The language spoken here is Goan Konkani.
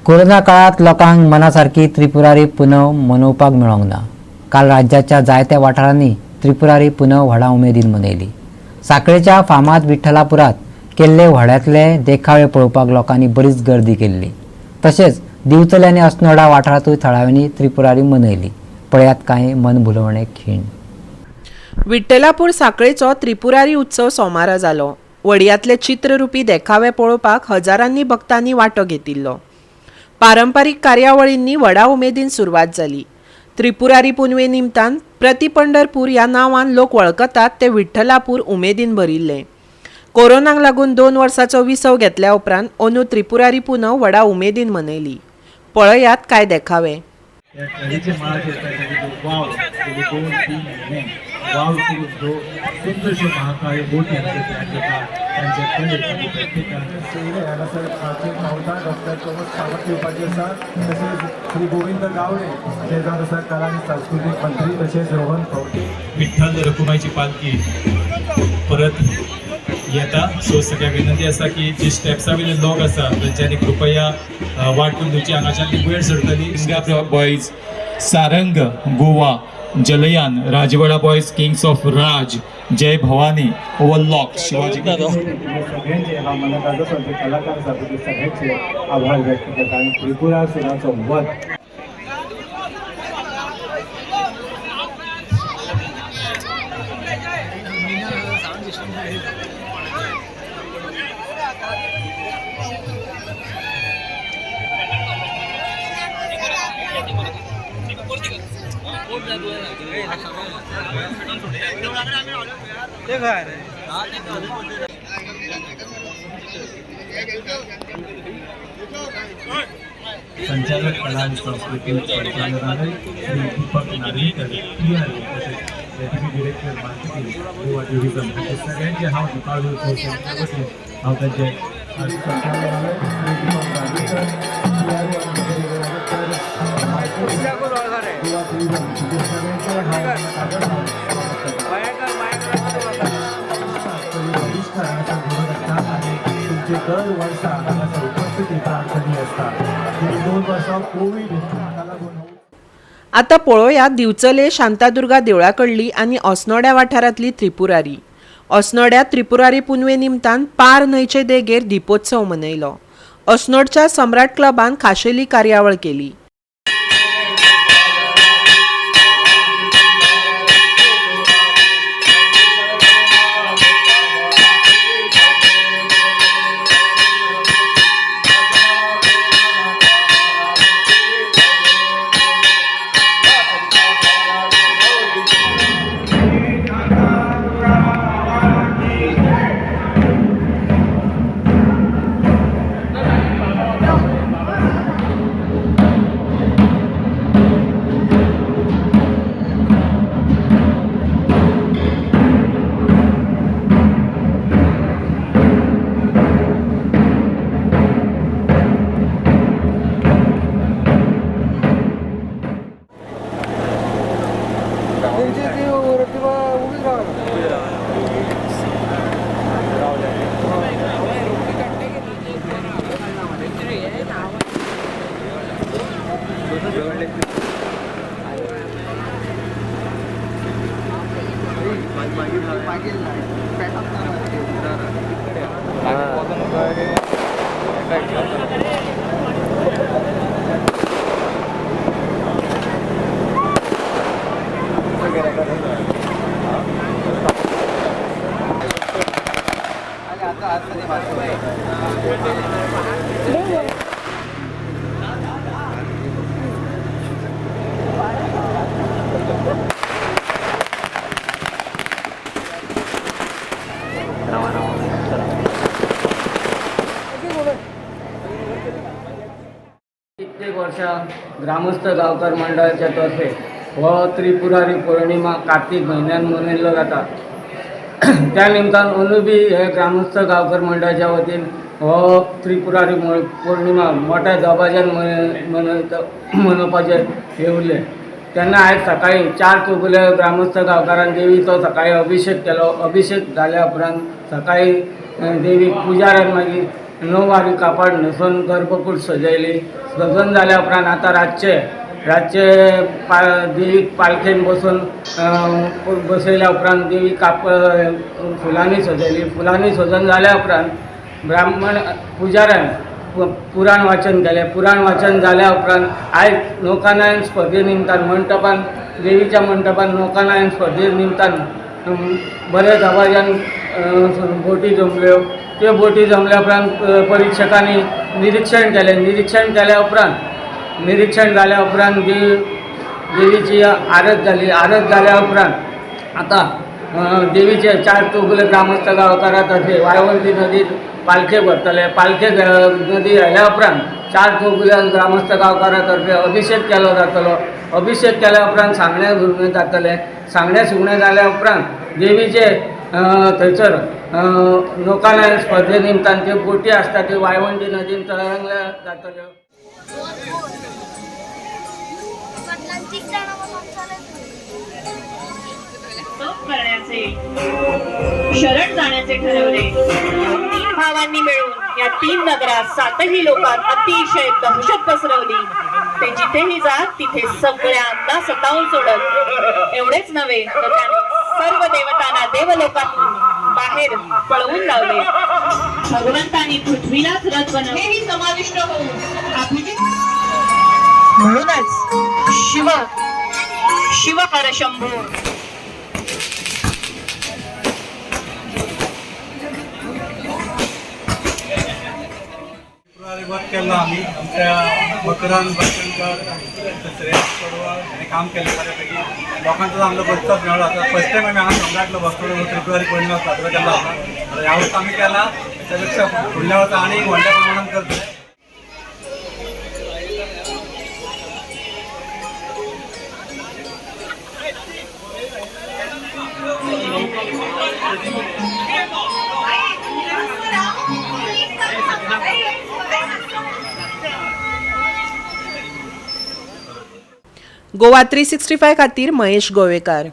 कोरोना काळात लोकांक मनासारकी त्रिपुरारी पुनव मनोवपाक मेळोंक ना. काल राज्याच्या जायत्या वाठारांनी त्रिपुरारी पुनव व्हडा उमेदीन मनयली. साखळेच्या फामाद विठ्ठलापुरात केल्ले व्हड्यांतले देखावे पळोवपाक लोकांनी बरीच गर्दी केल्ली. तशेंच दिवचले आनी अस्नोडा वाठारांतूय थळाव्यांनी त्रिपुरारी मनयली. पळयात कांय मनभुलोवणे खीण. विठ्ठलापूर साखळेचो त्रिपुरारी उत्सव सोमारा जालो. वडयांतले चित्ररुपी देखावे पळोवपाक हजारांनी भक्तांनी वांटो घेतिल्लो. पारंपारीक कार्यावळींनी व्हडा उमेदीन सुरवात जाली. त्रिपुरारी पुनवे निमतान प्रति पंढरपूर ह्या नांवान लोक वळखतात ते विठ्ठलापूर उमेदीन भरिल्लें. कोरोनाक लागून 2 वर्साचो विसव घेतल्या उपरांत अंदू त्रिपुरारी पुनव व्हडा उमेदीन मनयली. पळयात काय देखावे. वावर करून जो सुंदरशे महाकाय बोटी तयार करता तांच्या कडेन आनी प्रत्येकान हांगासर खाचेर पावता डॉक्टर प्रमोद सावंत येवपाचे आसा. तशेंच श्री गोविंद गावडे जे जावन आसा कला आनी सांस्कृतीक मंत्री, तशेंच रोहन खंवटे. विठ्ठल रखुमाईची पालखी परत येता. सो सगळ्या विनंती आसा की जी स्टेप्सा वयले लोक आसा तांच्यांनी कृपया वाट करून दिवची. हांगाच्यान ती वयर सरतली. Singa boys, Sarang Goa, Jalayan, Rajwada boys, kings of Raj, Jai Bhavani, overlock, Shivaji. सगळ्यांचे हांव मनात जे कलाकार आसा ते सगळ्यांचे आभार व्यक्त करता आनी त्रिपुरासुराचो वध. संचालक कला आणि संस्कृती संचालनालय श्री दीपक नार्वेकर पी.आर. तशेंच deputy director marketing Goa tourism हांचे सगळ्यांचे हांव दीपावली उत्सव समित्या वतीन हांव तांचे संचालनालय श्री दीपक नार्वेकर पी.आर. आणि deputy director marketing Goa tourism हांचे सगळ्यांचे हांव मनात स्वागत करता. बहिश्कार हांगासर घडोवन हाडटा आनी तुमचे दर वर्सा हांगासर उपस्थिती प्रार्थनीय आसता. गेली 2 वर्सां कोवीड हाका लागून आतां पळोवया दिवचले शांतादुर्गा देवळा कडली आनी अस्नोड्या वाठारांतली त्रिपुरारी. अस्नोड्या त्रिपुरारी पुनवे निमतान पार न्हंयचे देगेर दीपोत्सव मनयलो. अस्नोडच्या सम्राट क्लबान खाशेली कार्यावळ केली. कित्येक वर्षां ग्रामस्थ गांवकार मंडळाच्या तर्फे हो त्रिपुरारी पौर्णिमा कार्तीक म्हयन्यान मनयल्लो जाता. त्या निमतान अंदू बी हे ग्रामस्थ गांवकार मंडळाच्या वतीन हो त्रिपुरारी पौर्णिमा मोठ्या दबाज्यान मनोवपाचें हें उरलें. तेन्ना आयज सकाळीं 4 चौगुले ग्रामस्थ गांवकारान देवीचो सकाळीं अभिशेक केलो. अभिशेक जाल्या उपरांत सकाळीं देवीक पुजाऱ्यान मागीर णव वारी कापड न्हेसून गर्भकूड सजयली. सजून जाल्या उपरांत आतां रातचे रातचे पा देवीक पालखेन बसून बसयल्या उपरांत देवी काप फुलांनी सजयली. फुलांनी सजोवन जाल्या उपरांत ब्राह्मण पुजाऱ्यान पुराण वाचन केलें. पुराण वाचन जाल्या उपरांत आयज नौकानयन स्पर्धे निमतान मंटपान देवीच्या मंटपान नौकानयन स्पर्धे निमतान बऱ्याच आवाजान बोटी जमल्यो. त्यो बोटी जमल्या उपरांत परिक्षकांनी निरिक्षण केलें. निरिक्षण केल्या उपरांत निरिक्षण जाल्या उपरांत देवीची आरत जाली. आरत जाल्या उपरांत आतां देवीचे चार चौगुले ग्रामस्थ गांवकारा तर्फे वाळवंटी नदीत पालखे भरतले. पालखे नदी आयल्या उपरांत चार चौगुले ग्रामस्थ गांवकारा तर्फे अभिशेक केलो जातलो. अभिशेक केल्या उपरांत सांगणे सुगणें जातलें. सांगणे सुगणें जाल्या उपरांत देवीचे थंयसर नौकानयन स्पर्धे निमतान त्यो बोटी आसता त्यो वाळवंटी नदीन तरंगल्या जातल्यो. तप करण्याचे, शरण जाण्याचे ठरवले. तीन भावांनी मिळून या तीन नगरात सातही लोकात अतिशय दहशत पसरवली. ते जिथेही जात तिथे सगळ्यांना सतावून सोडत. एवढेच नव्हे तर त्यांनी सर्व देवतांना देवलोकातून बाहेर पळवून लावले. भगवंतानी पृथ्वीलाच रथ बनवले. हेही समाविष्ट होऊन अभिजित. म्हणूनच शिव शिव हर शंभू. त्रिपुरारी वध केला आम्ही आमच्या मकरंद बसनकर, श्रेयस कडवळ हें काम केलें बऱ्यापैकी. लोकांचो चांगलो प्रतिसाद मेळ्ळो. आतां फर्स्ट टायम आमी हांगा सम्राटलो बसलो त्रिपुरारी पौर्णिमा साजरो केला आसा. आतां ह्या वर्सा आमी केला, त्याच्या पेक्षा फुडल्या वर्सा आनी व्हडल्या प्रमाणान करतले. गोवा 365 खातीर महेश गोवेकार.